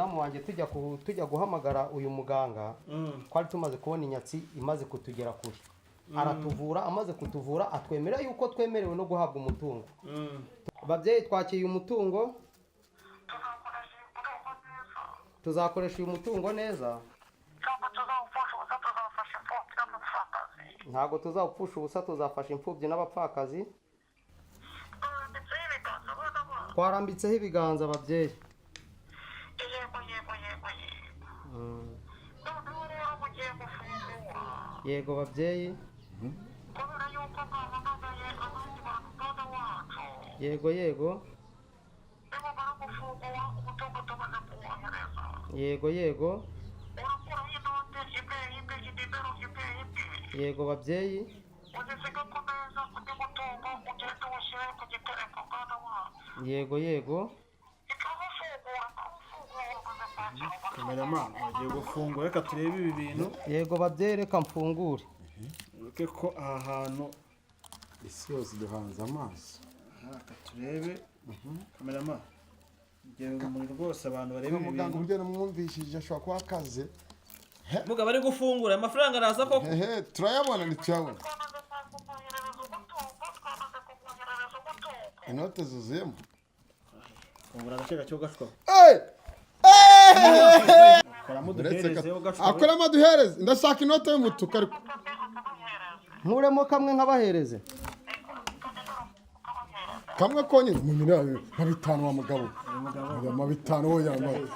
Mudamu wanjye tujya guhamagara uyu muganga, twari tumaze kubona inyatsi imaze kutugera kure. Aratuvura, amaze kutuvura atwemera yuko twemerewe no guhabwa umutungo. Babyeyi, twakiriye umutungo, tuzakoresha uyu mutungo neza. Ntabwo tuzawupfusha ubusa, tuzafasha imfubyi n'abapfakazi. Twarambitseho ibiganza, ababyeyi. Yego. Noneho rero mugiye gufungura. Yego, babyeyi. Kubera yuko mwahamagaye abandi bantu, mwana wacu. Yego. Nimumara gufungura, umutungo tumaze kuwohereza, Yego. urakuraho inote imwe imwe, inimero imwe imwe. Yego, babyeyi. Uzisige ku meza, undi mutungo ugende uwushyire ku gitereko, mwana wacu. Yego. Ikawufungura, ikawufungura, umaze kwakira umutungo. Cameraman bagiye gufungura, reka turebe ibi bintu. Yego babyeyi, reka mfungure. Ureke ko aha hantu Isi yose duhanze amaso. Aha, reka turebe, cameraman, ngira urumuri rwose, abantu barebe ibi Muganga bintu. uburyo namwumvishije, ashobora kuba akaze. Mugabo ari gufungura, amafaranga araza koko? Hehe, turayabona, ntituyabona? Twamaze kumwoherereza umutungo, twamaze kumwoherereza umutungo. Inote zuzuyemo. Fungura agace gake ugashwa. Hey! Koramo Uretse uduhereze ugashwa. Akoramo aduhereze, ndashaka inote y'umutuku ariko. Nkuremo kamwe nkabahereze? Kamwe konyine mu miliyoni nka 5, wa mugabo, aya ma 5 wo yambaye.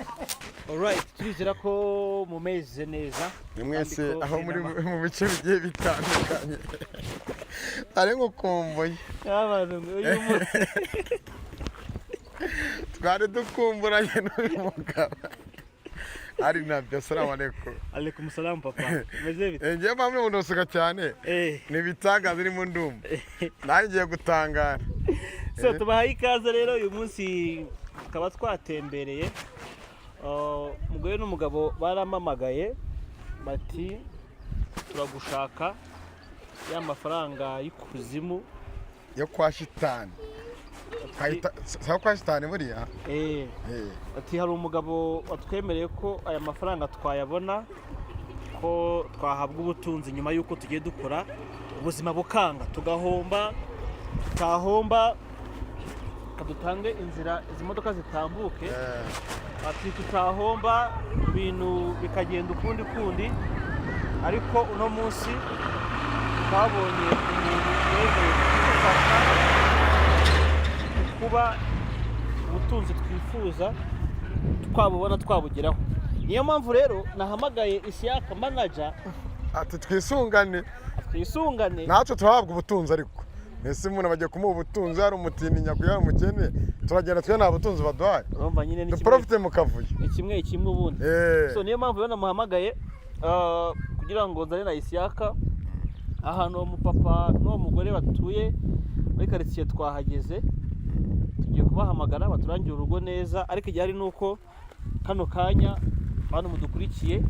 Alright, turizera ko mumeze neza. Ni mwese Kandi ko aho muri mu bice bigiye bitandukanye, ari ngukumbuye. Abantu ngo uyu munsi Twari dukumburanye n'uyu mugabo, ari nabyo. Assalamu alaikum. Alaikum salam, papa, umeze bite? Ngewe mpamvu umuntu cyane ni ibitangaza irimo, ndumva nanjye ngiye gutangara. So tubahaye ikaze rero, uyu munsi tukaba twatembereye. Umugore n'umugabo baramamagaye bati: "Turagushaka, ya mafaranga y'ikuzimu." Yo kwa shitani. Sawa, kwa shitani buriya. Ati: "Hari umugabo watwemereye ko aya mafaranga twayabona, ko twahabwa ubutunzi nyuma y'uko tugiye dukora ubuzima bukanga, tugahomba, tutahomba kadutange inzira izi modoka zitambuke." Ati: "Tutahomba, ibintu bikagenda ukundi kundi, ariko uno munsi twabonye umuntu wemeye kudufasha kuba ubutunzi twifuza twabubona, twabugeraho. Niyo mpamvu rero nahamagaye Isiyaka manager." Ati: "Twisungane." Twisungane. Natwe turahabwa ubutunzi, ariko mbese umuntu bagiye kumuha ubutunzi, hari umutindi nyakuya, hari umukene, turagenda twe nta butunzi baduhaye. Urumva nyine ni kimwe. Duprofite mu kavuyo. Ni kimwe kimwe ubundi. So niyo mpamvu rero namuhamagaye kugira ngo nzane na Isiyaka ahantu uwo mupapa n'uwo mugore batuye muri karitsiye. Twahageze, tugiye kubahamagara baturangire urugo neza, ariko igihari ni uko kano kanya, bantu mudukurikiye,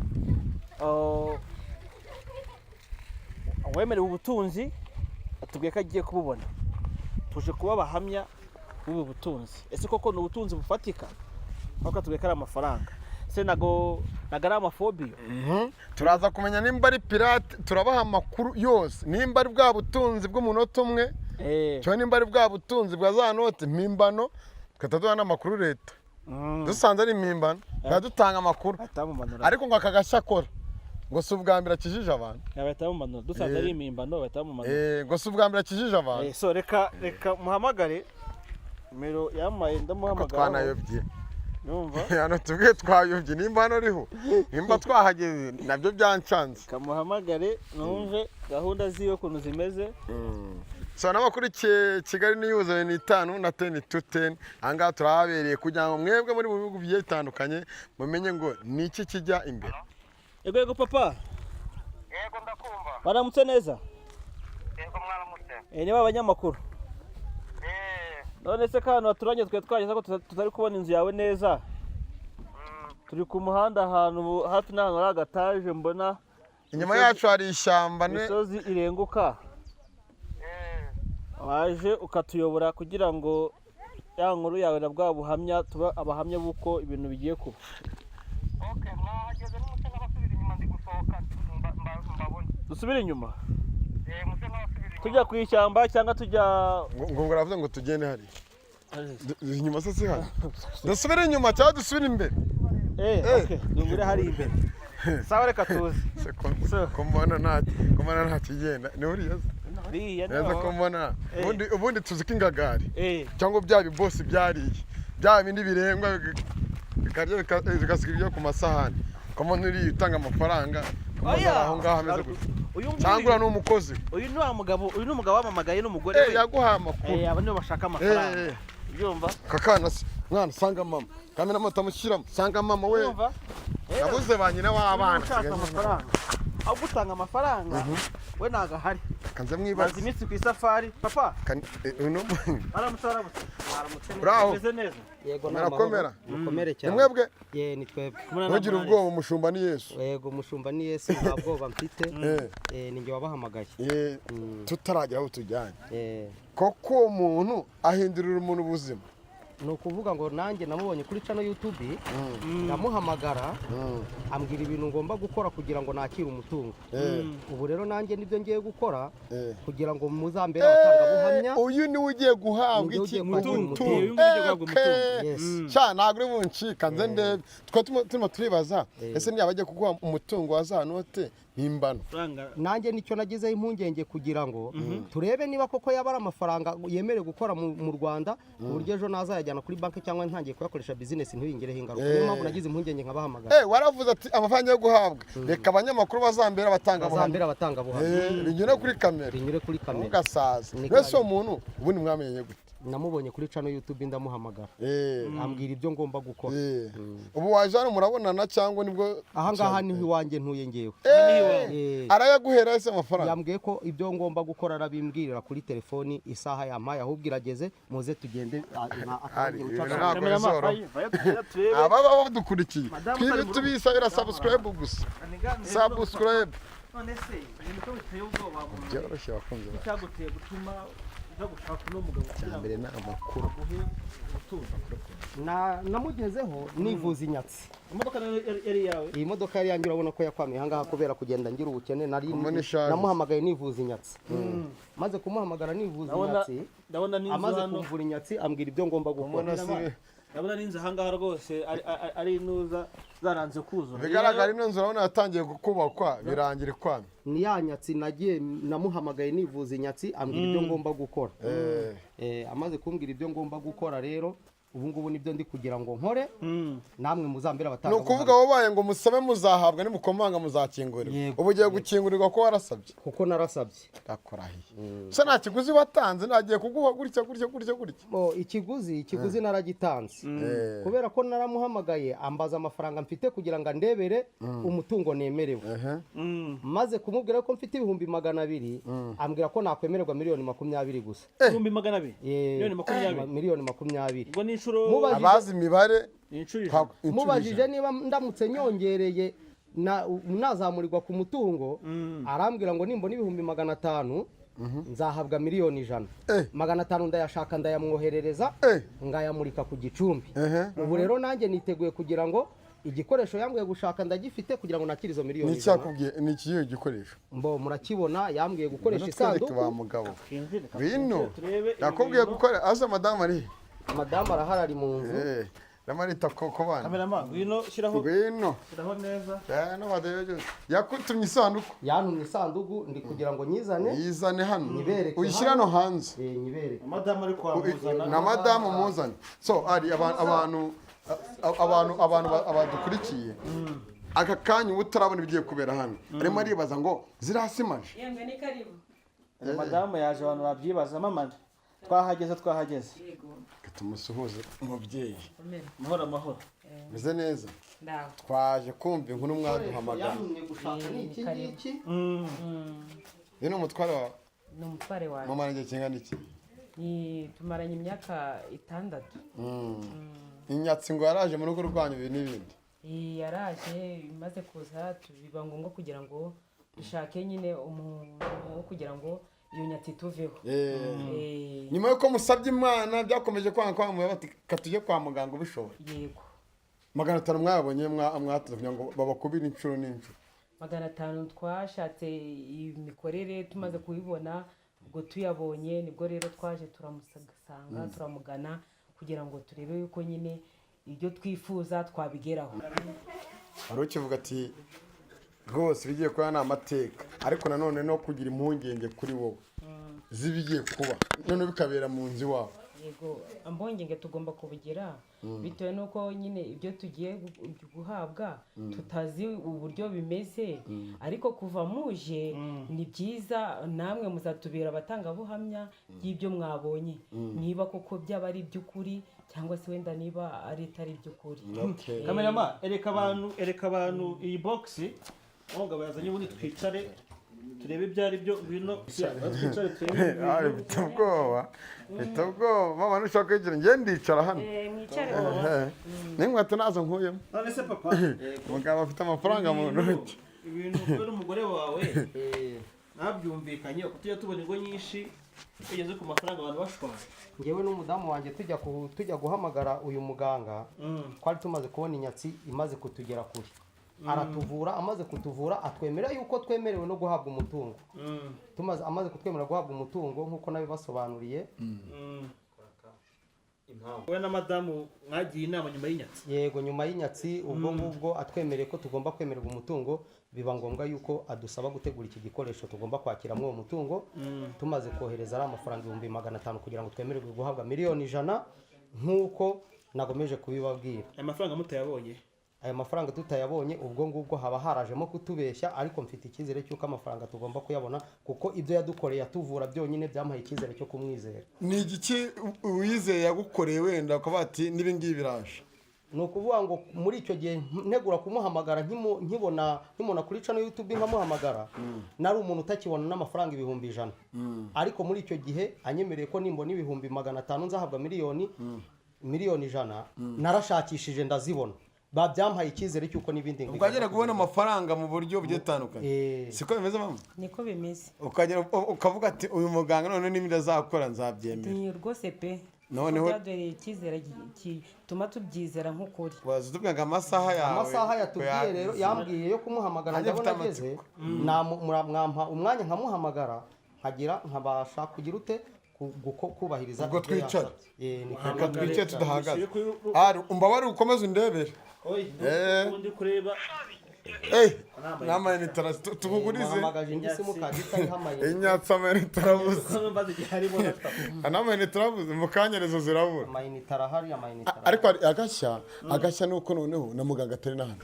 uwemerewe ubutunzi atubwiye ko agiye kububona. Tuje kuba abahamya b'ubu butunzi. Ese koko ni ubutunzi bufatika? Kuko atubwiye ko ari amafaranga, se nago ari amafobiyo? Turaza kumenya nimba ari pirate, turabaha amakuru yose, nimba ari bwa butunzi bw'umunota umwe cyangwa nimba ari bwa butunzi bwa za note mpimbano, tugahita duha n'amakuru leta. Dusanze ari impimbano tukaba dutanga amakuru. Bahita bamumanura. Ariko ngo aka gashya akora ngo si ubwa mbere akijije abantu. Bahita bamumanura dusanze ari impimbano, bahita bamumanura. Ngo si ubwa mbere akijije abantu. So reka muhamagare, nimero yamaye Ko ndamuhamagara. twanayobye. Numva. Hano tubwiye twayobye, nimba hano ariho, nimba twahageze, nabyo byancanze. Kamuhamagare numve gahunda ziwe ukuntu zimeze. So n'abakurikiye Kigali News 5 na 10 to 10, ahangaha turahabereye kugira ngo mwebwe muri mu bihugu bigiye bitandukanye mumenye ngo ni iki kijya imbere. Yego papa. Yego, ndakumva. Baramutse neza. Yego, mwaramutse. Niba abanyamakuru. Eh. None se ko ahantu haturanye twe twageze ko tutari kubona inzu yawe neza? Turi ku muhanda, ahantu hafi n'ahantu hari agataje mbona. Inyuma yacu hari ishyamba ne. Imisozi irenguka. Waje ukatuyobora kugira ngo ya nkuru yawe na bwa buhamya tuba abahamya b'uko ibintu bigiye kuba. Okay, mwahageze nimuse nk'abasubira inyuma, ndi gusohoka mbabone. Dusubire inyuma? Eh, muse nk'abasubira inyuma. Tujya ku ishyamba cyangwa tujya Ngo baravuze ngo tugende hariya. Inyuma se si hano? Dusubire inyuma cyangwa dusubire imbere? Eh, Eh. okay, dungure hari imbere. Sawa, reka tuze. Se ko mbona nta kigenda, ni uriya se? Uriya. Neza ko mbona Eh. ubundi tuzi ko ingagari Eh. cyangwa bya bibosi byariye bya bindi birengwa bikarya bigasiga ibyo ku masahani, ko mbona uriya utanga amafaranga, ko mbona Oya. aho ngaho ameze gutya, Uyu nguyu cyangwa uriya ni umukozi? Uyu ni wa mugabo, uyu ni umugabo wamamagaye n'umugore Eh, we. yaguhaye amakuru. Eh, aba nibo bashaka amafaranga. Eh. Ubyumva? Kakana se mwana, sanga mama kamera moto amushyiramo, sanga mama we. Ubyumva? Yabuze ba nyina w'abana. Ushaka amafaranga. Aho gutanga amafaranga we ntago ahari. Kanze Maze mwibaze. iminsi ku isafari. Papa, Uno aramutse, aramutse. Uraho. Umeze neza? Yego, ni Murakomera? amahoro. Mukomere Ni cyane. mwebwe? Ye, ni twebwe. Ntugire ubwoba, umushumba ni Yesu. Yego, umushumba ni Yesu, nta bwoba mfite. Eh. Eh, ni njye wabahamagaye. Eh, tutaragera aho tujyanye, Eh, koko uwo muntu ahindurira umuntu ubuzima? Ni ukuvuga ngo nanjye namubonye kuri channel YouTube, ndamuhamagara, ambwira ibintu ngomba gukora kugira ngo nakire umutungo. Ubu rero nanjye nibyo ngiye gukora kugira ngo muzambere abatangabuhamya. Uyu niwe ugiye guhabwa Ni iki? ugiye kwakira Umutungo. Uyu nguyu ugiye guhabwa umutungo. Yes. Sha, ntabwo uri buncika, nze ndebe. Twe turimo turibaza ese niba agiye kuguha umutungo wa za note mpimbano. Amafaranga. Nanjye nicyo nagizeho impungenge, kugira ngo turebe niba koko yaba ari amafaranga yemerewe gukora mu Rwanda, ku buryo ejo nazayajyana kuri banki cyangwa ntangiye kuyakoresha bizinesi ntibingireho ingaruka. Niyo mpamvu nagize impungenge nkabahamagara. Eh, waravuze ati amafaranga yo guhabwa, reka abanyamakuru bazambera abatangabuhamya. Bazambere abatangabuhamya. Eh, binyure kuri kamera. Binyure kuri kamera. Ntugasaze. Ni Mbese uwo muntu ubundi mwamenye gute? Namubonye kuri channel YouTube, ndamuhamagara, ambwira ibyo ngomba gukora. Ubu waje hano murabonana cyangwa nibwo? Aha ngaha niho iwanjye ntuye ngewe. Arayaguhera ese amafaranga? Yambwiye ko ibyo ngomba gukora arabimbwirira kuri telefoni. Isaha yampaye ahubwo irageze, muze tugende. Ari, Atangiye ibintu guca. ntabwo Kamerama, bizoroha. vayo, vayo tugende turebe. Ababa badukurikiye, Madamu twibe utari mu rugo. tubisabira subscribe gusa, subscribe. None se ibintu ko biteye ubwoba mu Byoroshye, abakunzi bacu. Cyaguteye gutuma uza gushaka uno mugabo kugira ngo Mbere ni amakuru. aguhe umutungo? Namugezeho nivuza inyatsi. Imodoka nayo yari iyawe? Iyi modoka yari yanjye, urabona ko yakwamiye ahangaha kubera kugenda ngira ubukene nari. Mbona ishaje. Namuhamagaye nivuza inyatsi, maze kumuhamagara nivuza Ndabona, inyatsi, ndabona n'inzu amaze hano. kumvura inyatsi ambwira ibyo ngomba gukora. Mbona si Ndabona n'inzu ahangaha rwose ari inuza zaranze kuzura. Bigaragara, ino nzu urabona yatangiye kubakwa birangira ikwamye. Ni ya nyatsi nagiye, namuhamagaye nivuza inyatsi, ambwira ibyo ngomba gukora. Amaze kumbwira ibyo ngomba gukora rero, ubu ngubu nibyo ndi kugira ngo nkore, namwe muzambere Ni abatangabuhamya. ukuvuga wabaye ngo musabe muzahabwa, nimukomanga muzakingurirwa. Yego. Ubu ugiye gukingurirwa ko warasabye. Kuko narasabye. Ndakurahiye, se nta kiguzi watanze? Nagiye kuguha gutya gutya gutya gutya. Mo, ikiguzi naragitanze, kubera ko naramuhamagaye ambaza amafaranga mfite kugira ngo andebere umutungo nemerewe. Maze kumubwira ko mfite 200,000, ambwira ko nakwemererwa 20 miliyoni gusa. 200,000? 20 miliyoni? 20 miliyoni. Ubwo ni inshuro Abazi imibare, ni inshuro 100. inshuro Mubajije 100. niba ndamutse nyongereye nazamurirwa ku mutungo, arambwira ngo nimbona 500,000 nzahabwa 100 miliyoni. 500 ndayashaka, ndayamwoherereza, ngayamurika ku gicumbi. Ubu rero nanjye niteguye kugira ngo igikoresho yambwiye gushaka ndagifite, kugira ngo nakire izo Ni 100 miliyoni. icyakubwiye ni ikihe gikoresho? Mbo murakibona, yambwiye gukoresha Twereke wa isanduku. mugabo. Twinjire, Bino turebe ibi yakubwiye bintu. gukora aza, madamu ari he? Madamu arahari, ari mu nzu. Eh, ndamarita ko bana. Kamerama, ngwino shyiraho. Ngwino. Shyiraho neza. Eh, no badebe byose yakutumye isanduku. Yantumye isanduku, ndi kugira ngo nyizane. Yizane hano. Nyibereke. Uyishyire hano hanze. Eh, nyibereke. Madamu ari kwamuzana. Na madamu muzane. So ari abantu badukurikiye aka kanya, uba utarabona ibigiye kubera hano, arimo aribaza ngo zirasimaje. Yemwe, ni karibu. Madamu yaje, abantu babyibaza. Mama, twahageze, twahageze. Yego. Reka tumusuhuze umubyeyi. Komera. Amahoro, amahoro. Meze neza. Ndaho. Twaje kumva inkuru mwaduhamagara. Yantumye gushaka ni iki ngiki. Uyu ni umutware wawe? Ni umutware wanjye. Mumara igihe kingana iki? Ni tumaranye imyaka 6. Inyatsi ngo yaraje mu rugo rwanyu, ibi n'ibindi. Iyi yaraje, imaze kuza biba ngombwa kugira ngo dushake nyine umuntu wo kugira ngo iyo nyatsi tuveho. Nyuma y'uko musabye Imana byakomeje kwanga, kwa bati ka tujye kwa muganga ubishoboye. Yego. 500 mwabonye mwatoza kugira ngo babakubire inshuro n'inshuro. 500 twashatse imikorere, tumaze kuyibona ubwo tuyabonye nibwo rero twaje turamusanga, turamugana kugira ngo turebe yuko nyine ibyo twifuza twabigeraho. Hari ukivuga ati rwose ibigiye kuba ni amateka, ariko nanone no kugira impungenge kuri wowe z'ibigiye kuba none bikabera mu nzu iwawe. Yego, impungenge tugomba kubugira bitewe n'uko nyine ibyo tugiye guhabwa tutazi uburyo bimeze, ariko kuva muje ni byiza, namwe muzatubera abatangabuhamya y'ibyo mwabonye, niba koko byaba ari iby'ukuri cyangwa se wenda niba ari itari iby'ukuri. Cameraman, ereka abantu iyi box umugabo yazanye, ubundi twicare turebe ibyo ari byo. Ngwino twicare turebe. Mfite ubwoba, mfite ubwoba mama, ntushaka kwicara, njye ndicara hano. Mwicare. N'inkweto nazo nkuyemo. None se papa, Umugabo afite amafaranga mu ntoki. Ibintu kubera umugore wawe ntabyumvikanye, uko tujya tubona ingo nyinshi bigeze ku mafaranga abantu bashwana. Ngewe n'umudamu wanjye tujya guhamagara uyu muganga, twari tumaze kubona inyatsi imaze kutugera kure. Aratuvura, amaze kutuvura atwemera yuko twemerewe no guhabwa umutungo. Tumaze amaze kutwemerera guhabwa umutungo nk'uko nabibasobanuriye. Wowe na madamu mwagiye inama nyuma y'inyatsi? Yego, nyuma y'inyatsi ubwo ngubwo atwemereye ko tugomba kwemererwa umutungo, biba ngombwa yuko adusaba gutegura iki gikoresho tugomba kwakiramo uwo mutungo. Tumaze kohereza ari amafaranga 500,000 kugira ngo twemererwe guhabwa 100,000,000 nk'uko nagomeje kubibabwira. Aya mafaranga mutayabonye? Aya mafaranga tutayabonye, ubwo ngubwo haba harajemo kutubeshya, ariko mfite icyizere cy'uko amafaranga tugomba kuyabona, kuko ibyo yadukoreye atuvura byonyine byamuhaye icyizere cyo kumwizera. Ni igiki uwizeye yagukoreye wenda ukavuga ati n'ibi ngibi biraje? Ni ukuvuga ngo muri icyo gihe ntegura kumuhamagara, nkibona nkimubona kuri channel YouTube nkamuhamagara, nari umuntu utakibona n'amafaranga 100,000, ariko muri icyo gihe anyemereye ko nimbona 500,000 nzahabwa 100,000,000, narashakishije ndazibona, babyampaye icyizere cy'uko n'ibindi Ubwo agera kubona amafaranga mu buryo bugiye butandukanye, siko bimeze mama? Niko bimeze. Ukagera ukavuga ati uyu muganga none n'ibindi azakora nzabyemera. Ni rwose pe. Noneho- Byaduhereye icyizere gituma tubyizera nk'ukuri. Waza utubwira ngo amasaha yawe Amasaha yatubwiye rero, yambwiye yo kumuhamagara, Nanjye ndabona mfite ageze, mwampa umwanya nkamuhamagara, nkagira nkabasha kugira ute kubahiriza Ubwo ibyo twicare. yansabye. Ni Reka twicare tudahagaze. Dushyire kuri- Ari umbabare ukomeze undebere. Oyi, ubundi kureba. N'amayinite tukugurize. Muhamagaje indi simukadi itariho amayinite. Inyatsi amayinite arabuze. Kuko mbaze igihe harimo na N'amayinite arabuze mu kanya, rezo zirabura. Amayinite arahari, amayinite arahari. Ariko hari agashya ni uko noneho na muganga atari na hano.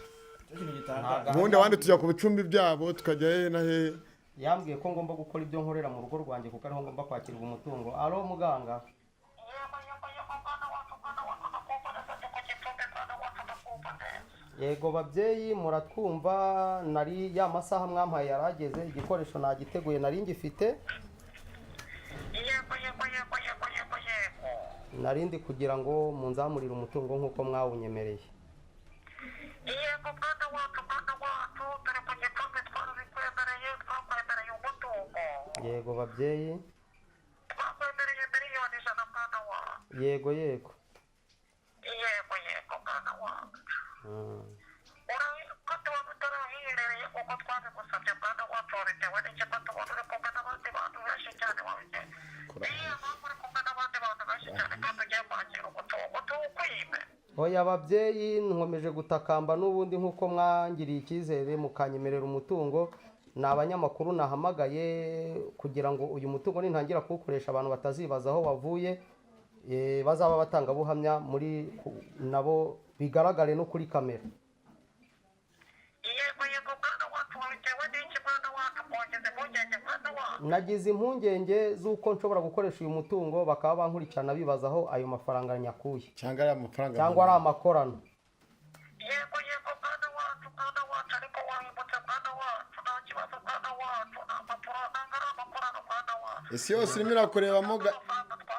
Ikintu gitangaje. Ubundi abandi tujya ku bicumbi byabo, tukajya hehe na hehe. Yambwiye ko ngomba gukora ibyo nkorera mu rugo rwanjye, kuko ariho ngomba kwakirwa umutungo. Alo muganga? Yego yego yego, mwana wacu, mwana wacu, ndakumva neza, ndi ku gicumbi, mwana wacu, ndakumva neza. Yego babyeyi, muratwumva? Nari ya masaha mwampaye yarageze, igikoresho nagiteguye, nari ngifite. Yego yego yego yego yego yego. Narindi kugira ngo munzamurire umutungo nk'uko mwawunyemereye. Yego mwana wacu, mwana wacu, turi ku gicumbi, twarabikwemereye, twakwemereye umutungo. Yego babyeyi. Twakwemereye 100,000,000, mwana wacu. Yego yego. Yego yego, mwana wacu. Ko tuba tutarahiherereye uko twabigusabye, mwana wacu, wabitewe n'iki ko tubona uri kumwe n'abandi bantu benshi cyane? Wabitewe niyo mpamvu uri kumwe n'abandi bantu benshi cyane kandi ugiye kwakira umutungo tuwukwime? Oya babyeyi, nkomeje gutakamba n'ubundi nk'uko mwangiriye icyizere mukanyemerera umutungo, ni abanyamakuru nahamagaye kugira ngo uyu mutungo nintangira kuwukoresha abantu batazibaza aho wavuye, bazaba batangabuhamya muri nabo bigaragare no kuri kamera. Yego yego, mwana wacu, wabitewe n'iki, mwana wacu, wongeze impungenge, mwana wacu? Nagize impungenge z'uko nshobora gukoresha uyu mutungo bakaba bankurikirana bibaza aho ayo mafaranga nyakuye. Cyangwa ari amafaranga Cyangwa ari amakorano. Yego yego, mwana wacu, mwana wacu, ariko wahemutse, mwana wacu, nta kibazo, mwana wacu, nta mpapuro, ntabwo ari amakorano, mwana wacu. Isi yose irimo irakurebamo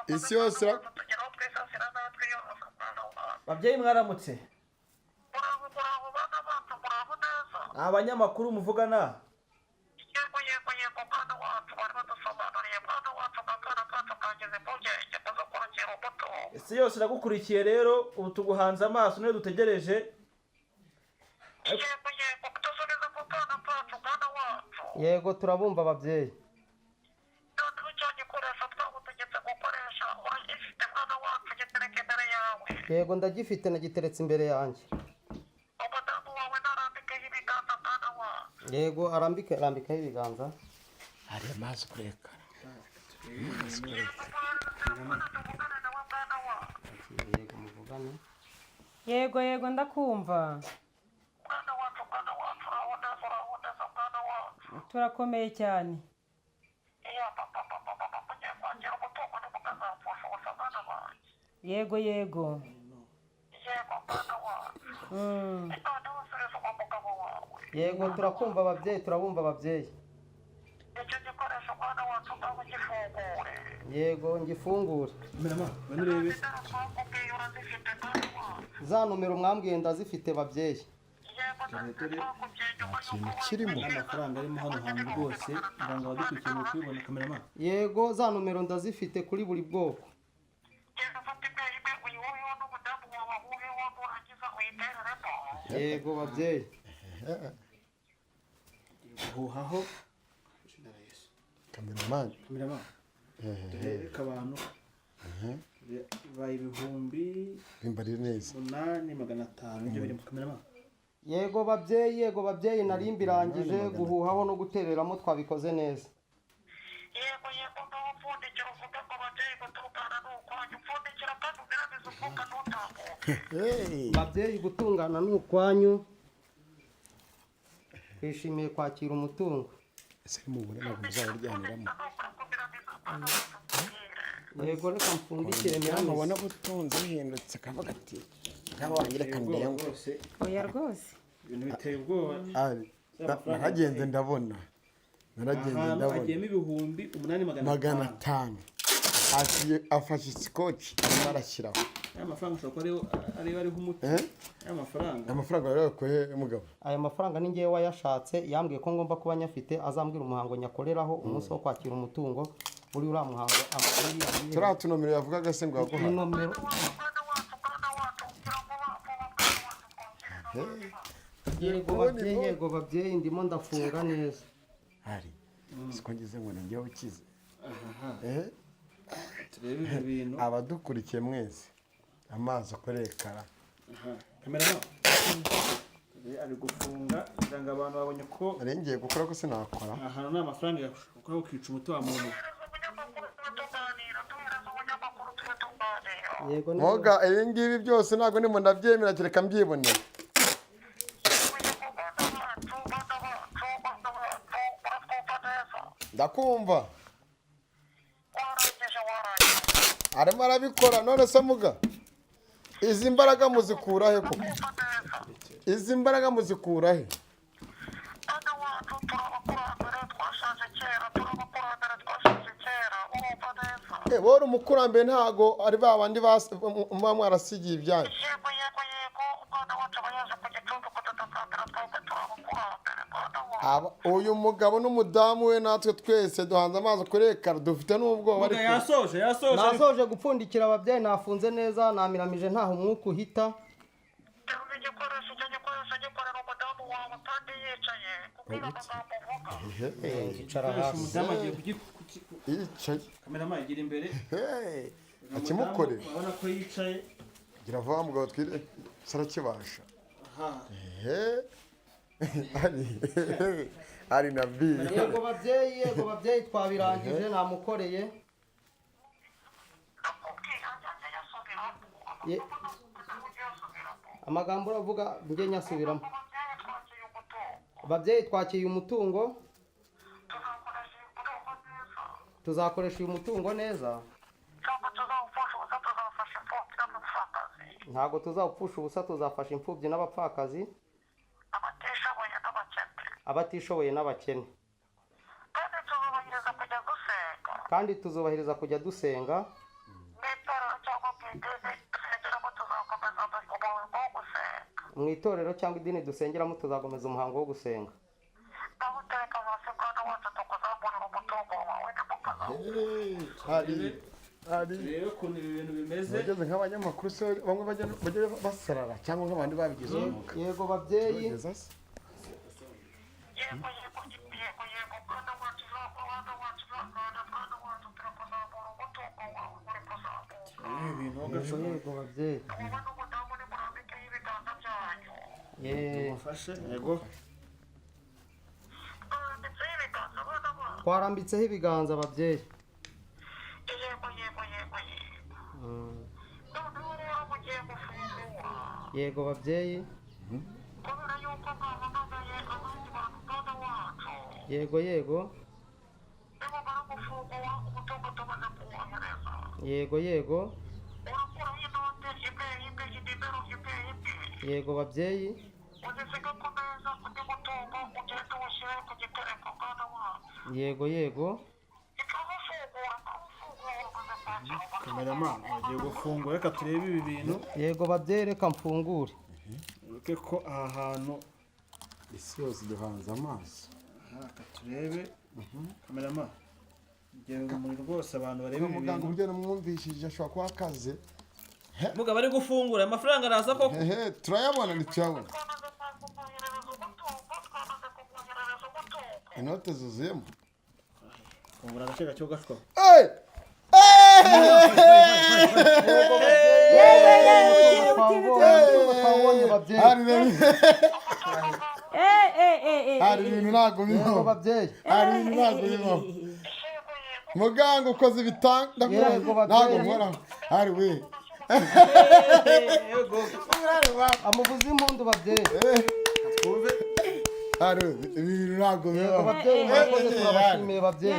isi yose Tugeraho twisasira natwe yose, mwana wacu. Babyeyi, mwaramutse? Muraho, muraho, bana bacu, muraho neza. Abanyamakuru muvugana? Yego yego yego, mwana wacu, bari badusobanuriye, mwana wacu, akana kacu kagize impungenge muzo kwakira umutungo. Isi yose iragukurikiye rero, ubu tuguhanze amaso niyo dutegereje. Yego, yego, dusubize ku twana twacu, mwana wacu. Yego, turabumva ababyeyi. Noneho icyo gikoresho twagutegetse gukoresha uragifite, mwana wacu? Gitereka imbere yawe. Yego, ndagifite, nagiteretse imbere yanjye. Umudamu wawe narambikeho ibiganza, mwana wacu. Yego, arambike, arambikaho ibiganza. Hari amazi kuri ekara. Mwana, tuvugane nawe, mwana wacu. Yego, muvugane. Yego, yego, ndakumva. Mwana wacu, mwana wacu, uraho neza? Uraho neza, mwana wacu? Turakomeye cyane. Iya, papa, papa, papa, mugiye kwakira umutungo, ntimukazapfusha ubusa, mwana wanjye. Yego, yego. Yego, mwana wacu. Noneho usubiza uwo mugabo wawe. Yego, turakumva ababyeyi, turabumva ababyeyi. Icyo gikoresho, mwana wacu, ngaho gifungure. Yego, ngifungure. Kamerama, ngwino urebe. Nimero twakubwiye urazifite, mwana wacu? Za nomero mwambwiye ndazifite, babyeyi. Yego, twakubwiye nyuma Ikintu y'uko kirimo. N'amafaranga arimo hano hantu rwose, ngira ngo abadukurikiye muri kubibona, kamerama. Yego, za nomero ndazifite kuri buri bwoko. Genda ufate imwe imwe, uyihuheho n'umudamu wawe ahuheho, nurangiza uyitereremo. Yego, babyeyi. Guhuhaho. Kameramani. Kamerama, duhereke abantu bibaye ibihumbi Bimbarire neza. 8,500 ibyo birimo, kamerama. Yego babyeyi, yego babyeyi, nari mbirangije guhuhaho no gutereramo, twabikoze neza. Yego, yego, ngaho upfundikira, uvuge ngo ababyeyi, gutungana ni ukwanyu. Upfundikira kandi ugerageze umwuka ntutambuke. Hey. Babyeyi, gutungana ni ukwanyu, twishimiye kwakira umutungo. Ese nimubona ntabwo muzawuryaniramo? Yego, reka mfundikire Mubona miramizi. ubutunzi buhindutse akavuga ati ngabo wanjye reka ndengwe. Rwose Oya rwose. ibintu biteye ubwoba. Ari, naragenze ndabona, naragenze Ahantu ndabona hagiyemo ibihumbi 8,500. 500. Agiye afashe isikoci arimo arashyiraho. Aya mafaranga ushobora kuba ariyo ariho umuti. Eh? Aya mafaranga. Amafaranga wari wakuye he, mugabo? Aya mafaranga ni ngewe wayashatse, yambwiye ko ngomba kuba nyafite, azambwira umuhango nyakoreraho umunsi wo kwakira umutungo. Buri uriya muhango amakuru. Turiya tunomero yavugaga se ngo yaguha? Nomero. Mwana wacu, mwana wacu, kugira ngo vuba vuba, mwana wacu, twakire. Yego babyeyi, yego babyeyi, ndimo ndafunga neza. Hari siko ngize ngo ni njyewe ukize. Eh? Turebe ibi bintu. Abadukurikiye mwese, amazi kuri ekara. Aha. Kamerama. Ari gufunga kugira ngo abantu babonye ko Nari ngiye gukora ko sinakora. ahantu nta mafaranga yashobora kukica umuti wa muntu. Duhereze umunyamakuru tube tuganira, duhereze umunyamakuru tube tuganira. Yego ni Moga, ibi ngibi byose ntabwo ndimo ndabyemera kereka mbyiboneye. Yego, yego, bana bacu, bana bacu, bana bacu, uratwumva neza? Ndakumva. Warangije, warangije? Arimo arabikora. None se muga, izi mbaraga muzikura he koko? Twumva neza? Izi mbaraga muzikura he? Bana wacu, turi abakurambere, twashaje kera, turi abakurambere, twashaje kera, urumva neza? Eh, wowe umukurambere, ntago ari ba bandi muba mwarasigiye ibyanyu? Yego, yego, yego, umwana wacu aba yaje ku gicumbi kudutakambira, twebwe turi abakurambere, mwana wacu. Uyu mugabo n'umudamu we natwe twese duhanze amaso kuri ekara, dufite n'ubwoba. Muga Ariko yasoje, yasoje. Nasoje gupfundikira ababyeyi, nafunze neza, namiramije ntaho umwuka uhita. Terura igikoresho, icyo gikoresho gikorera umudamu wawe kandi yicaye, kubwira amagambo uvuga. Ngicara Igikoresho hasi. umudamu agiye Yicaye. Kamerama igira imbere. Hey, Uyu akimukorera. mudamu urabona ko yicaye. Gira vuba mugabo, twire sarakibasha. Aha. Ehe. Ari na bi. Yego babyeyi, yego babyeyi, twabirangije, namukoreye. Ndakubwira ajya yasubiramo. Amagambo uravuga njye nyasubiramo. Ababyeyi twakiriye umutungo. Babyeyi, twakiriye umutungo. Tuzakoresha uyu mutungo neza. Tuzakoresha uyu mutungo neza. Ntabwo tuzawupfusha ubusa, tuzafasha imfubyi n'abapfakazi. Ntabwo tuzawupfusha ubusa, tuzafasha imfubyi n'abapfakazi. Abatishoboye n'abakene. Abatishoboye n'abakene. Kandi tuzubahiriza kujya gusenga. Kandi tuzubahiriza kujya dusenga. Mu itorero cyangwa mu idini dusengeramo tuzakomeza umuhango wo gusenga. Mu itorero cyangwa idini dusengeramo tuzakomeza umuhango wo gusenga. Naho utereka hasi, mwana wacu, tukuzamurira umutungo wawe, ntimukazawupfushe. Hari Turebe ukuntu ibi bintu bimeze. Bageze nk'abanyamakuru se, bamwe bajya basarara cyangwa nk'abandi babigize umwuga. Yego babyeyi. Bageze se. Yego yego yego yego, mwana wacu, mwana wacu, mwana, mwana wacu, turi kuzamura umutungo wawe, uri kuzamuka. Ibi bintu wagacamo. Yego babyeyi. Wowe n'umudamu nimurambikeho ibiganza byanyu. Mufashe, yego. Murambitseho ibiganza, bana bacu. Twarambitseho ibiganza babyeyi. Yego yego yego yego. Noneho rero mugiye gufungura. Yego babyeyi. Kubera yuko mwahamagaye abandi bantu, mwana wacu. Yego yego. Nimumara gufungura umutungo tumaze kuwohereza, Yego yego. urakuraho inote imwe imwe, inimero imwe imwe. Yego babyeyi. Uzisiga ku meza, undi mutungo ugende uwushyire ku gitereko, mwana wacu. Yego yego. Ikawufungura, ikawufungura, umaze kwakira umutungo. Kameramani bagiye gufungura, reka turebe ibi bintu. Yego babyeyi, reka mfungure. Wibuke ko aha hantu Isi yose duhanze amaso. Aha, reka turebe. Kameramani, ngera urumuri rwose abantu barebe ibi Muganga bintu. uburyo namwumvishije ashobora kuba akaze. Mugabo ari gufungura, amafaranga araza koko. Hehe, turayabona ntituyabona. Twamaze kumwoherereza umutungo, twamaze kumwoherereza umutungo. Inote zuzuyemo. Fungura agace gake ugashwa. Hey! Twabonye babyeyi. Hari hari ibintu ntabwo Yego bibaho. babyeyi. Hari ibintu ntabwo bibaho. Muganga ukoze ibitanda Yego, babyeyi. ntabwo nkoraho. Hari we. Amuvuze impundu babyeyi. Twumve. Hari we. Ibi bintu ntabwo Yego bibaho. babyeyi, murakoze, turabashimiye babyeyi.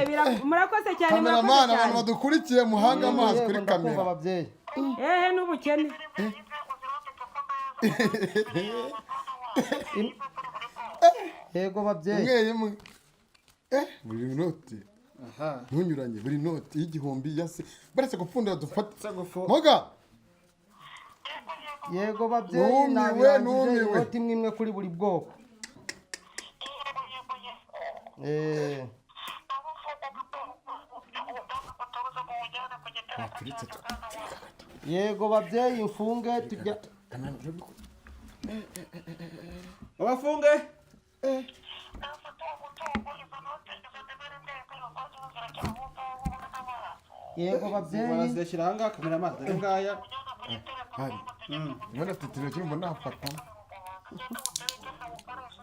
Murakoze cyane, murakoze Kameramani, abantu cyane. badukurikiye muhange amaso Yego kuri ndakumva kamera. babyeyi. Ehe, n'ubukene. Yego babyeyi. Imwe imwe. Buri noti. Aha. Ntunyuranye buri noti y'igihumbi ya se. Baretse gupfundira dufate. Se gufu. Muga. Yego babyeyi, Numiwe, nabirangije, numiwe. inoti imwe imwe kuri buri bwoko. Eh, yego babyeyi, mfunge tujya. Abafunge. Yego babyeyi. Barazishyira aha ngaha, kameramani, dore ngaya. Hari. Mbona afite ikintu nafata.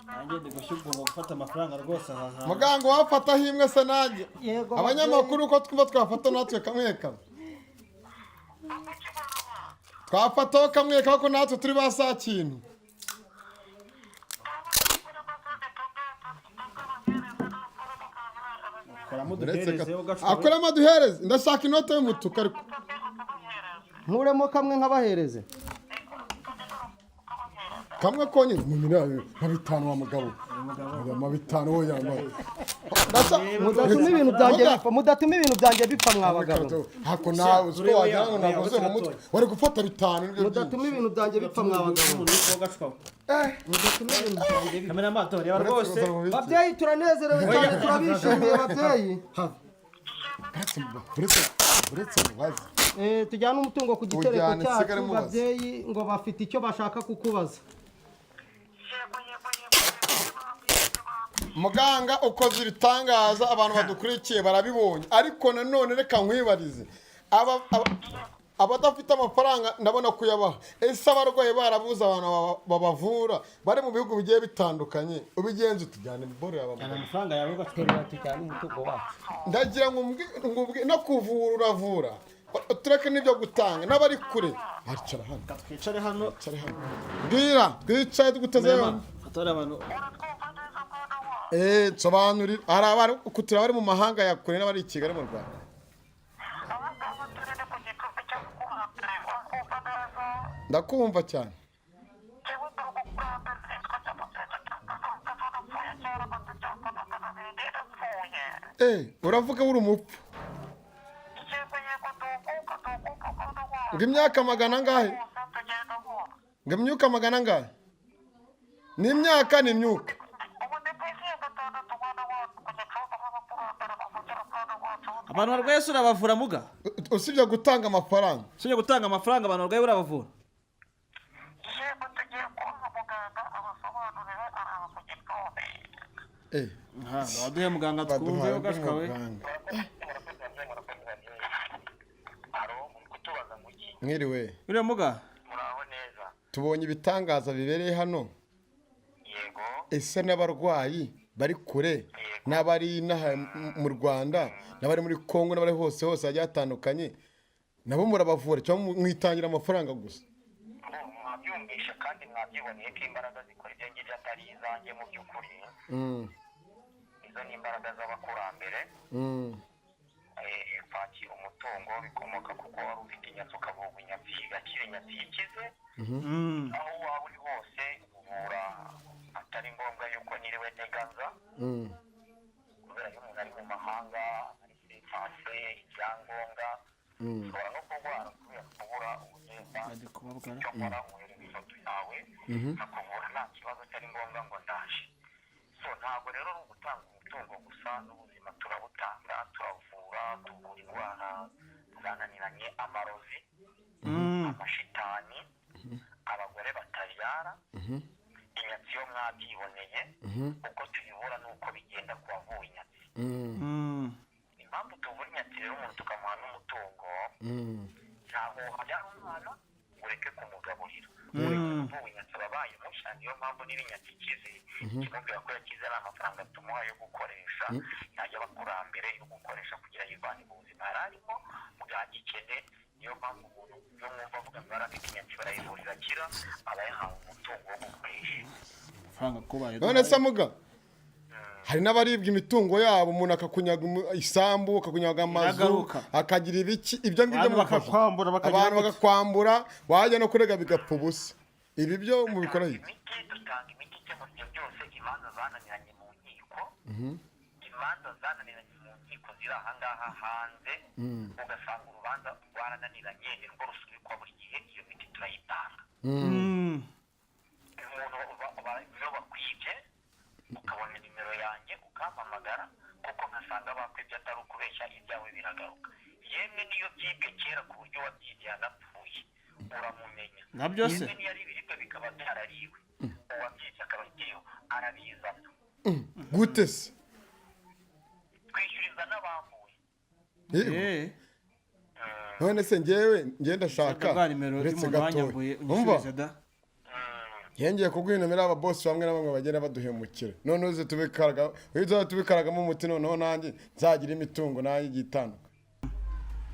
Nanjye ndi gushya ugomba gufata amafaranga rwose aha hantu. Muganga wafataho imwe se nanjye. Yego Abanyamakuru uko twumva twafata natwe kamwe kamwe. Twafataho kamwe kamwe ko natwe turi ba saa kintu. Koramo Uretse uduhereze ugashwa. akoramo aduhereze. Ndashaka inote y'umutuku ariko. Nkuremo kamwe nkabahereze. Kamwe konyine mu miliyoni nka bitanu wa mugabo. Ma bitanu wo yambaye. Mudatuma ibintu byanjye bipfa, mudatuma ibintu byanjye bipfa mwa bagabo. Hako nawe uziko wagira ngo ntabwo uzuye mu mutwe. Wari gufata bitanu nibyo byinshi. Mudatuma ibintu byanjye bipfa mwa bagabo. Umuntu uri kogashwa. Mudatuma ibintu byanjye bipfa. Kameramani, dore reba rwose. Babyeyi turanezerewe cyane, turabishimiye babyeyi. Uretse mubaze. Tujyane umutungo ku gitereko Ujyane, nsigare cyacu mubaza. babyeyi, ngo bafite icyo bashaka kukubaza. Muganga ukoze ibitangaza, abantu badukurikiye barabibonye, ariko nanone reka nkwibarize. Abadafite amafaranga ndabona kuyabaha, ese abarwayi barabuze abantu babavura bari mu bihugu bigiye bitandukanye, ubigenza utujyane boro yaba Cyane amafaranga yawe ugashwa. Terura tujyane umutungo wacu. Ndagira ngo no kuvura uravura, tureke n'ibyo gutanga n'abari kure baricara hano. Reka twicare hano. Twicare hano, mbwira twicaye tuguteze yombi. Atora abantu. Nsobanurira, hari abari kutura bari mu mahanga ya kure n'abari i Kigali mu Rwanda. Ndakumva cyane. Uravuga uri umupfu. Ngo imyaka magana angahe? Ngo imyuka magana angahe? Ni imyaka ni imyuka. Abantu barwaye sura bavura muga. Usibye gutanga amafaranga, Usibye gutanga amafaranga, abantu barwaye urabavura? Yego, tugiye kubaha muganga abasobanurire, araza ku Gicumbi. Aha, baduhe muganga twumve. Baduhaye undi Ugashwa we. muganga. Aro, muri kutubaza ngo iki? Mwiriwe. Uriya muga. Muraho neza. Tubonye ibitangaza bibereye hano. Yego. Ese n'abarwayi bari kure, n'abari inaha mu Rwanda, n'abari muri Kongo, n'abari hose hose hagiye hatandukanye, nabo murabavura cyangwa mwitangira amafaranga gusa? Mwabyumvishe kandi mwabyiboneye ko imbaraga zikora ibyo ngibyo atari izanjye mu by'ukuri. Izo ni imbaraga z'abakurambere. Kwakira umutungo bikomoka kuko wari ufite inyatsi, ukavugwa inyatsi igakira, inyatsi ikize. Aho waba uri hose uvura, atari ngombwa yuko niriwe ntegaza, kubera iyo umuntu ari mu mahanga ari sipase ibyangombwa, ushobora no kurwara kubera kubura ubugenda. Bari kubabwara. Icyo nkora, wohereza ifoto yawe, nkakuvura nta kibazo, atari ngombwa ngo ndaje. So ntabwo rero ari ugutanga umutungo gusa, n'ubuzima turabutanga, turavura, tuvura indwara zananiranye, amarozi, amashitani, abagore batabyara, inyatsi yo mwabyiboneye uko tuyibura n'uko bigenda ku bavuwe inyatsi. Impamvu tuvura inyatsi rero umuntu tukamuha n'umutungo, ntabwo wabyara umwana ngo ureke kumugaburira. Uvuwe inyatsi aba abaye mushya. Niyo mpamvu niba inyatsi ikize, ikimubwira ko yakize ari amafaranga tumuha yo gukoresha, yajya abakurambere yo gukoresha kugira yivane mu buzima yari arimo bwa gikene. Niyo mpamvu umuntu iyo mwumva avuga ngo yari afite inyatsi barayivura irakira, aba yahawe umutungo wo gukoresha. Amafaranga kubaye. None se muga, hari n'abaribwa imitungo yabo, umuntu akakunyaga isambu, akakunyaga amazu, Iragaruka. akagira ibiki, ibyo ngibyo Abantu mubafasha? bakakwambura, bakagira Abantu gute? bakakwambura, wajya no kurega bigapfa ubusa. Ibi byo mubikora iki? Imiti, dutanga imiti ikemura ibyo byose. Imanza zananiranye mu nkiko, imanza zananiranye mu nkiko ziri ahangaha hanze, ugasanga urubanza rwarananiranye, nirwo rusubikwa buri gihe, iyo miti turayitanga. Umuntu iyo bakwibye ukabona nimero yanjye ukampamagara, kuko nkasanga bakwibye atari ukubeshya, ibyawe biragaruka. Yemwe niyo byibwe kera ku buryo wabyibye yanapfuye, uramumenya. Nabyo se? Yemwe niyo ari ibiribwa bikaba byarariwe, uwabyibye akaba akiriho, arabizana. Gute se? Twishyuriza n'abambuye. Yego. None se ngewe ngewe ndashaka Bwa nimero uretse y'umuntu gatoya wanyambuye, umva. unyishyurize da. Yengeye kuguha nomero aba boss bamwe na bamwe bagenda baduhemukira, none uze tubikaraga, uze tubikaragamo umuti, noneho nanjye nzagira imitungo nanjye igiye itandukanye.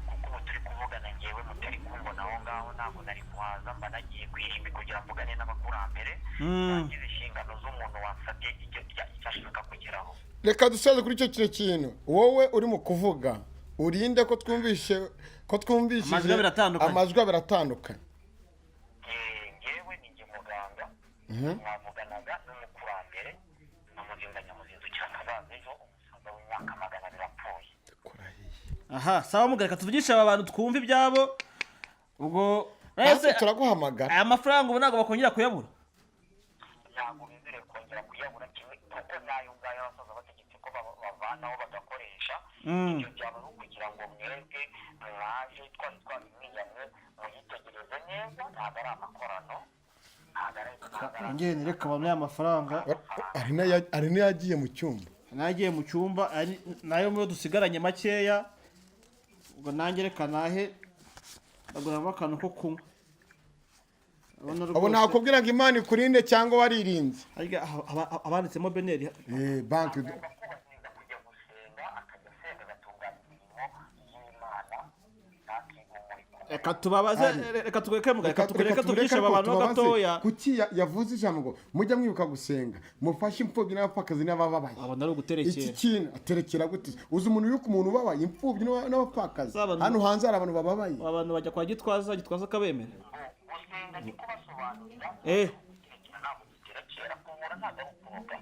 Kuko ubu turi kuvugana ngewe mutari kumbona aho ngaho, ntabwo nari kuhaza, mba nagiye ku irimbi kugira mvugane n'abakurambere, ntangize inshingano z'umuntu wansabye icyo ashaka kugeraho. Reka dusoze kuri icyo kino kintu. Wowe uri mu kuvuga, urinde ko twumvishe ko twumvishije. Amajwi abiri atandukanye. Amajwi abiri atandukanye. Ngewe ni njye muganga mwavuganaga n'umukurambere n'umuzinga nyamuzinzi cyakazaza ejo, umusaza w'imyaka 200 apfuye. Aha, sawa muga, reka tuvugishe aba bantu twumve ibyabo ubwo. Natwe Ese turaguhamagara. aya mafaranga ubu ntabwo bakongera kuyabura? Ntabwo bemerewe kongera kuyabura kimwe, kuko n'ayo ngayo abasaza bategetse ko bavanaho bagakoresha. Ibyo byaba ari ukugira ngo mwebwe mwaje twari twabimwiyamwe muyitegereze neza. Ntabwo ari amakorano, ntabwo ari Ngende reka abantu ya mafaranga. Hari n'ayagiye mu cyumba. Nagiye mu cyumba, ari nayo muyo dusigaranye makeya. Ubwo nanjye reka nahe ndaguramo akantu ko kunywa. Urabona Ubu rwose- nakubwira ngo Imana ikurinde cyangwa waririnze. Harya abanditsemo beneri? Banki. Agomba kubahiriza kujya gusenga, akajya asenga agatunganya imirimo y'Imana, ntakigumure ku Reka tubabaze, reka tukureke muga, reka tukureke tureke tuvugishe aba ariko bantu ho tubabaze. gatoya. Kuki yavuze ijambo ngo mujya mwibuka gusenga, mufashe imfubyi n'abapfakazi n'abababaye? Abona ari uguterekera. Iki kintu aterekera gute? Uzi umuntu yuko umuntu ubabaye, imfubyi n'abapfakazi, Z'abantu- hano hanze hari abantu bababaye. Abantu bajya kwa Gitwaza, Gitwaza akabemera. Gusenga ni kubasobanurira. Guterekera ntabwo duterekera. Kuvura ntabwo ari ukuroga.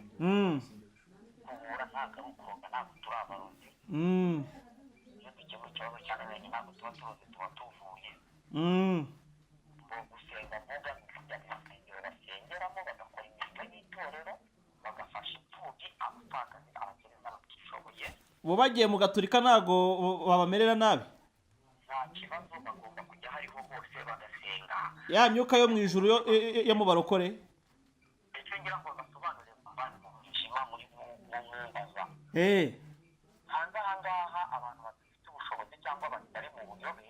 Kuvura ntabwo ari ukuroga, ntabwo turi abarozi. Iyo dukemura ikibazo cyananiranye ntabwo tuba turoze, tuba tuvuye. Ngo gusenga mvuga ni ukujya mu rusengero basengeramo, bagakora imirimo y'itorero, bagafasha imfubyi, abapfakazi, abakene n'abatishoboye. Ubu bagiye mu gaturika ntabwo babamerera nabi? Nta Ya myuka yo mu ijuru yo mu barokore. Icyo ngira ngo basobanurire bavandi mu buzima muri mumbaza. Hanze aha ngaha abantu badafite ubushobozi cyangwa batari mu buyobe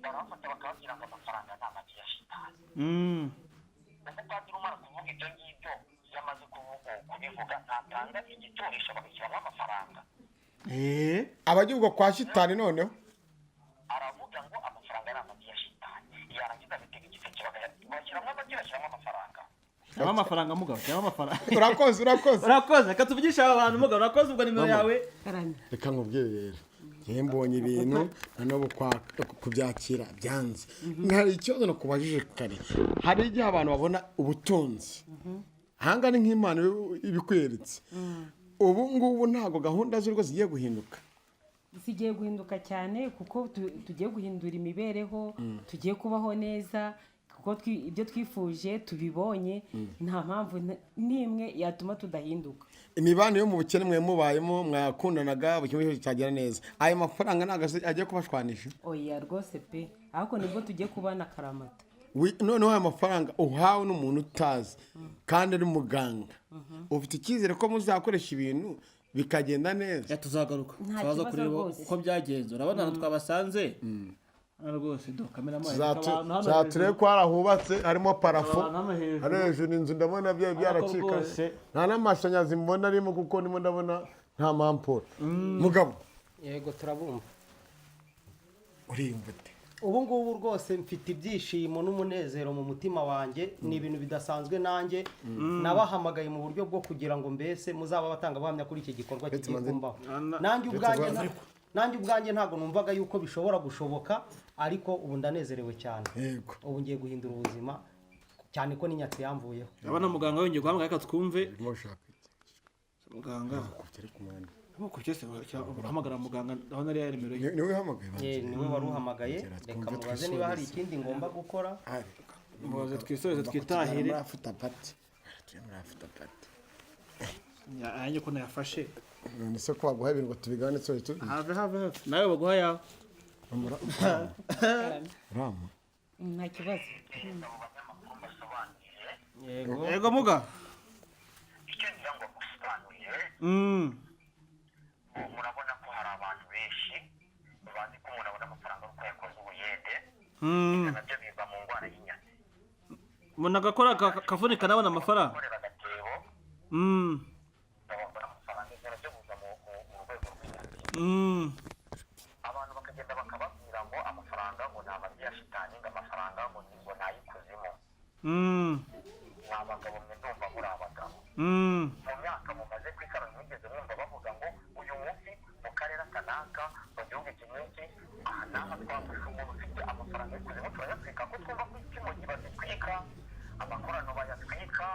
barabafata bakababwira ngo amafaranga ni amagi ya shitani. Umupadiri umara kuvuga ibyo ngibyo, iyo amaze kubivuga ntatanga igiturisho bagashyiramo amafaranga. Abagirwa kwa shitani noneho aravuga ngo amafaranga ari amagi ya shitani, yarangiza agatega igiseke bashyiramo amagi, bashyiramo amafaranga. Shyiramo amafaranga mugabo, shyiramo amafaranga. Urakoze, urakoze. Urakoze, reka tuvugishe aba bantu mugabo, urakoze ubwo nimero yawe. Karame. Reka nkubwire rero, njyewe mbonye ibintu na n'ubu kubyakira byanze. Hari ikibazo nakubajije kare, hari igihe abantu babona ubutunzi ahanga ni nk'Imana ibikweretse. Ubu ngubu ntabwo gahunda z'urugo zigiye guhinduka? Zigiye guhinduka cyane, kuko tugiye guhindura imibereho, tugiye kubaho neza, kuko ibyo twifuje tubibonye. Nta mpamvu n'imwe yatuma tudahinduka. Imibanire yo mu bukene mwe mubayemo, mwakundanaga, buri kimwe cyose cyagera neza. Ayo mafaranga ntabwo agiye kubashwanisha? Oya rwose pe, ahubwo nibwo tugiye kubana akaramata. Noneho aya mafaranga uhawe n'umuntu utazi kandi ari muganga, ufite icyizere ko muzakoresha ibintu bikagenda neza? Ya, tuzagaruka. Nta Tuzaza kibazo kureba rwose. uko byagenze. Urabona ahantu twabasanze hano rwose, do kameramani, abantu hano Tuzaturebe hejuru. ko hari ahubatse harimo parafo. Abantu hano hejuru. Hano hejuru inzu ndabona byaracika, rwose. nta n'amashanyarazi mbona arimo, kuko ndimo ndabona nta mamporo mugabo. Yego, turabumva. Uriyumva ute? Ubu ngubu rwose mfite ibyishimo n'umunezero mu mutima wanjye, ni ibintu bidasanzwe. Nanjye nabahamagaye mu buryo bwo kugira ngo mbese muzaba abatangabuhamya kuri iki gikorwa kigiye kumbaho. Nanjye ubwanjye ntabwo numvaga yuko bishobora gushoboka, ariko ubu ndanezerewe cyane. Ubu ngiye guhindura ubuzima, cyane ko n'inyatsi yamvuyeho. Urabona muganga yongeye guhamagara, reka twumve. Urimo ushaka iki? Muganga. Kubyo ku mwana. Nkuko cyose urahamagara muganga, ndabona ari ya nimero ye. Niwe uhamagaye banza. Niwe wari uhamagaye. Tugera Reka twumve, mubaze niba hari twisoreze. ikindi ngomba gukora. Ari. Mubaze twisoreze twitahire. Muri after party. Tujye muri after party. Nanjye ko nayafashe. None se ko baguha ibintu ngo tubigane twese tu Have, have, have, nawe baguha yawe. Rama. Nta kibazo. Abo banyamakuru mbasobanurire. Yego. Yego muga. Icyo ngira ngo musobanurire, ubu murabona ko hari abantu benshi bazi ko umuntu abona amafaranga ari uko yakoze ubuyede. Ibyo nabyo biva mu ndwara y'inyatsi. Umuntu agakora akavunika nabona amafaranga. Gukorera agatebo babona amafaranga, ibyo nabyo biza mu rwego rw'inyatsi. Abantu bakagenda bakababwira ngo amafaranga ngo ni amagi ya shitani, ngo amafaranga ngo ni ay'ikuzimu. Ni abagabo mwe, ndumva muri abagabo. Mu myaka mumaze ku isi mwigeze mwumva bavuga ngo uyu munsi mu karere aka n'aka, mu gihugu iki n'iki, aha n'aha, twafashe umuntu ufite amafaranga y'ikuzimu turayatwika? Ko twumva ko ikimogi bazitwika, amakorano bayatwika,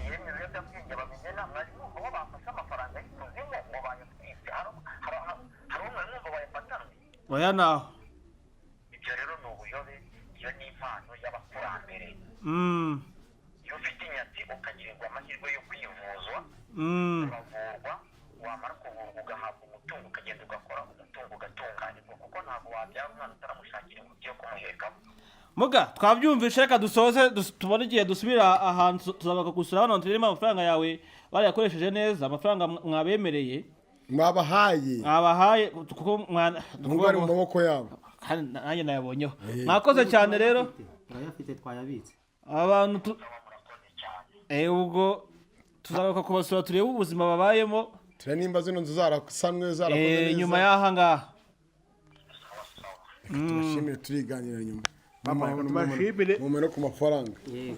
yemwe ibiyobyabwenge babigena, mwari mwumva bo bafashe amafaranga y'ikuzimu ngo bayatwitse? Hari umwe mwumva bayafatanwe? Oya, naho. Ibyo rero ni ubuyobe, iyo ni impano y'abakurambere. Iyo ufite inyatsi ukagirirwa amahirwe yo kwivuzwa, uravurwa, wamara kuvurwa ugahabwa umutungo, ukagenda ugakora umutungo ugatunganirwa, kuko ntabwo wabyara umwana utaramushakira ingobyi yo kumuhekamo. Muga, twabyumvishe, reka dusoze, tubone igihe dusubira ahantu, tuzabaga gusura hano turimo amafaranga yawe barayakoresheje neza, amafaranga mwabemereye. Mwabahaye. Mwabahaye, kuko mwana Nubwo ari mu maboko yabo. Kandi nanjye nayabonyeho. Mwakoze cyane rero. Turayafite, twayabitse. Abantu ubwo tuzagaruka kubasura turebe ubuzima babayemo. Turebe nimba zino nzu zarasanwe, zarakoze neza. Nyuma y'aha ngaha. Reka tubashimire, turiganira nyuma. Mama, tubashimire. Mume no ku mafaranga. Yego.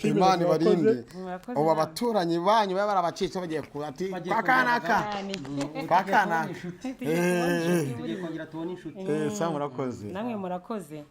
Imana ibarinde. Murakoze. Ubu abaturanyi banyu baba barabacitse, bagiye ku ati Bagiye kwa kanaka, Cyane. kwa kanaka. Tugiye kongera tubone inshuti. Sa murakoze. Namwe murakoze.